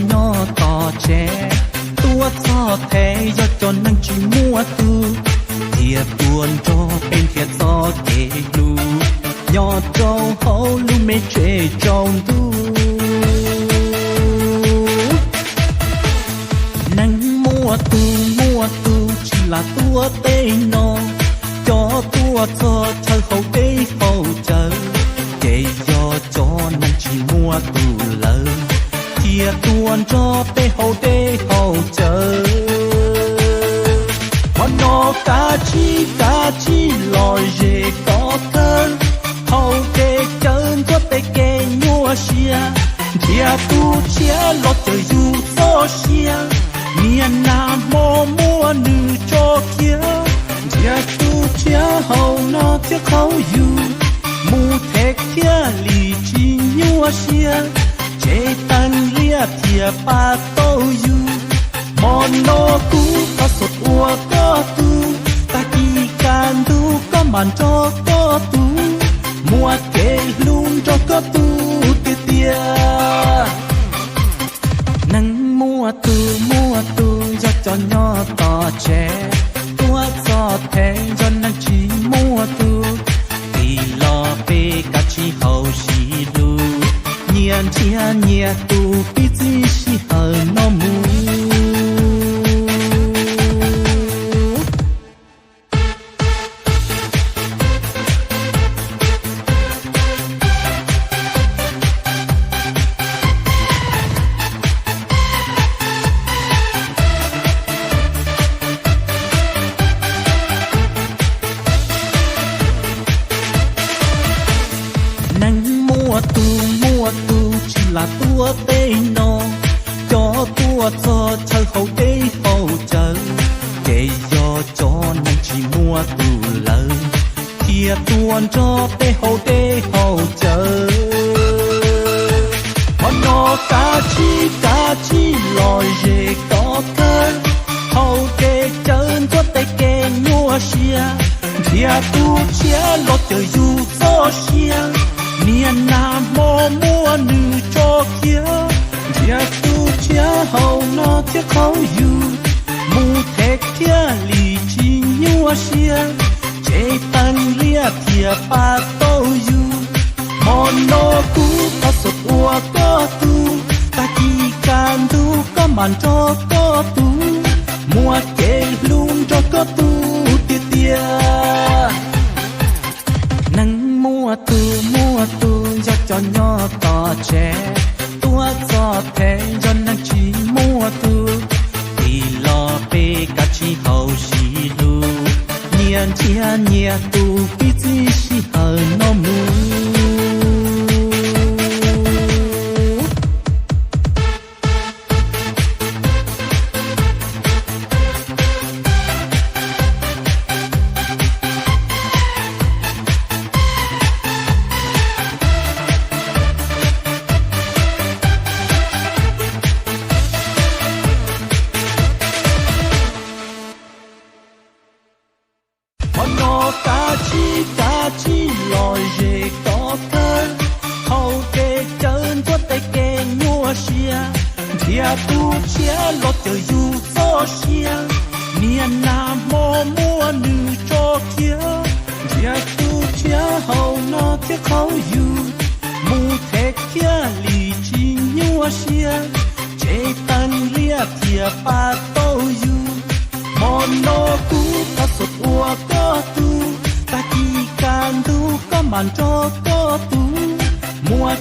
nyob tom tsev, tuaj txog thev yog cov neeg tsis muaj tug, thiaj tuaj nrog peb nrhiav txoj kev hlub, nyob rau hauv lub me tsev tsaus ntuj. Neeg muaj tug muaj tug tsis lam tuaj tej no, cov tuaj txog chaw hauv dej hauv cawv, ces yog cov neeg tsis muaj tug lawm, thiaj tuaj nrog peb hauv dej hauv cawv. Hmo no kav tsij kav tsij los ze koj kawg, hauv dej cawv ntxuav tej kev nyuaj siab, nrhiav tus tshiab los cawm yus txoj sia, niaj nag hmo muab nws tso khiav, nrhiav tus tshiab hauv no thiaj qhaub yus, mus them thiaj li tsis nyuaj siab, tsev teev liaj thiaj pab tau yus. Hmo no kuv thov xoj ua koj tug, tag kis kaj ntug koj mam nrog koj tug, muaj kev hlub nrog koj tug tiag tiag. Neeg muaj tug muaj tug yog cov nyob tom tsev, tuaj txog thev yog neeg tsis muaj tug, tig los peb kav tsij hauv sib hlub, nyias nrhiav nyias tus pib txij sij hawm no mus. Neeg muaj tug muaj tug tsis lam tuaj tej no, cov tuaj txog chaw hauv dej hauv cawv, ces yog cov neeg tsis muaj tug lawm, thiaj tuaj nrog peb hauv dej hauv cawv. Hmo no kav tsij kav tsij los ze koj kawg, hauv dej cawv ntxuav tej kev nyuaj siab, nrhiav tus tshiab los cawm yus txoj sia, niaj nag hmo muab nws tso khiav, nrhiav tus tshiab hauv no thiaj qhaub yus, mus them thiaj li tsis nyuaj siab, tsev teev liaj thiaj pab tau yus. Hmo no kuv thov xoj ua koj tug, tag kis kaj ntug koj mam nrog koj tug, muaj kev hlub nrog koj tug tiag tiag. Neeg muaj tug muaj tug yog cov nyob tom tsev, tuaj txog thev yog neeg tsis muaj tug, tig los peb kav tsij hauv sib hlub, nyias nrhiav nyias tus pib txij sij hawm no mus. Qhov no kav tsij kav tsij los ze koj kawg, hau kev cawv ntxuav tej kev nyuaj siab, nrhiav tus tshiab los cawm yus txoj sia, niaj nag hmo muab nws tso khiav, nrhiav tus tshiab hau no thiaj qhaub yus, mus them thiaj li tsis nyuaj siab, tsev teev liaj thiaj pab tau yus. Hmo no kuv thov xoj ua koj tug, tag kis kaj ntug koj mam nrog koj tug, muaj